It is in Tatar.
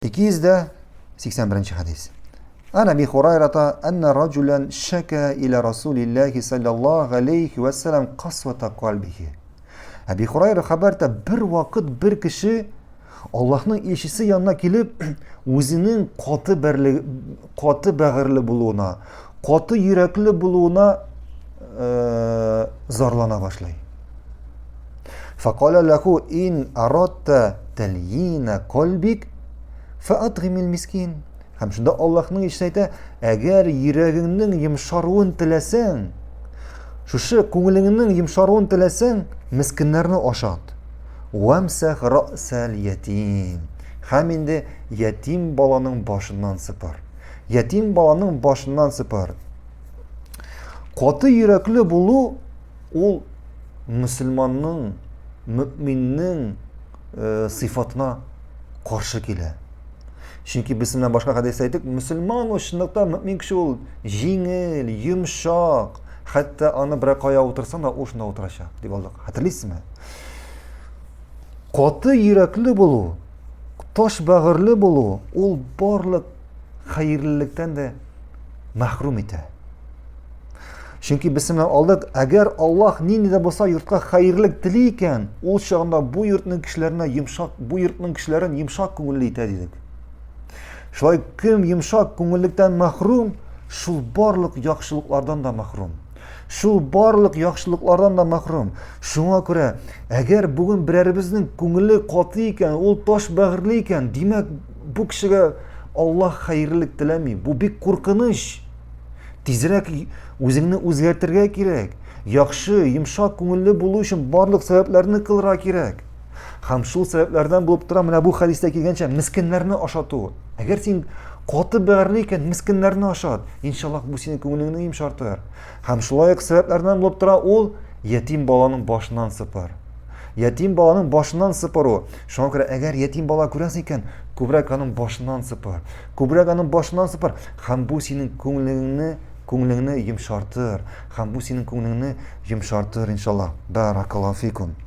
281 хәдис. Ан Әби Хурайрата анна раджулан шака иля Расулиллахи саллаллаху алейхи ва саллям касвата кальбихи. Әби Хурайра хәбәр итә, бер вакыт бер кеше Аллаһның илчесе янына килеп, үзенең каты бәрле, каты бәгырьле булуына, каты йөрәкле булуына э, зарлана башлый. Факаля лаху ин аратта тальина кальбик фаатгимил мискин. Һәм шунда Аллаһның илчесе әйтә, әгәр йөрәгеңнең йомшаруын теләсәң, шушы күңелеңнең йомшаруын теләсәң, мескеннәрне ашат. Вамсах рәсәл ятим. Һәм инде ятим баланың башыннан сыпыр. Ятим баланың башыннан сыпыр. Каты йөрәкле булу ул мөселманның, мөминнең э, сыйфатына каршы килә. Чөнки без менә башка хәдистә әйттек, мөселман ул чынлыкта мөмин кеше ул җиңел, йомшак, хәтта аны берәр кая утырсаң да ул шунда утырачак дип алдык. Хәтерлисезме? Каты йөрәкле булу, таш бәгырьле булу ул барлык хәерлелектән дә мәхрүм итә. Чөнки без менә алдык, әгәр Аллаһ нинди дә булса йортка хәерлек тели икән, ул чагында бу йортның кешеләренә йомшак, бу йортның кешеләрен йомшак күңелле итә дидек. Шулай кем йомшак күңеллектән мәхрүм, шул барлык яхшылыклардан да мәхрүм. Шул барлык яхшылыклардан да мәхрүм. Шуңа күрә, әгәр бүген берәребезнең күңеле каты икән, ул таш бәгырьле икән, димәк, бу кешегә Аллаһ хәерлек теләми. Бу бик куркыныч. Тизрәк үзеңне үзгәртергә кирәк. Яхшы, йомшак күңелле булу өчен барлык сәбәпләрне кылырга кирәк. Һәм шул сәбәпләрдән булып тора менә бу хәдистә килгәнчә мескеннәрне ашату. Әгәр син каты бәгырьле икән, мескеннәрне ашат. Иншаллаһ, бу синең күңелеңне йомшартыр. Һәм шулай ук сәбәпләрдән булып тора ул ятим баланың башыннан сыпыр. Ятим баланың башыннан сыпыру. Шуңа күрә әгәр ятим бала күрәсең икән, күбрәк аның башыннан сыпыр. Күбрәк аның башыннан сыпыр. Һәм бу синең күңелеңне, күңелеңне йомшартыр. Һәм бу синең күңелеңне йомшартыр, иншаллаһ. Баракаллаһу фикум.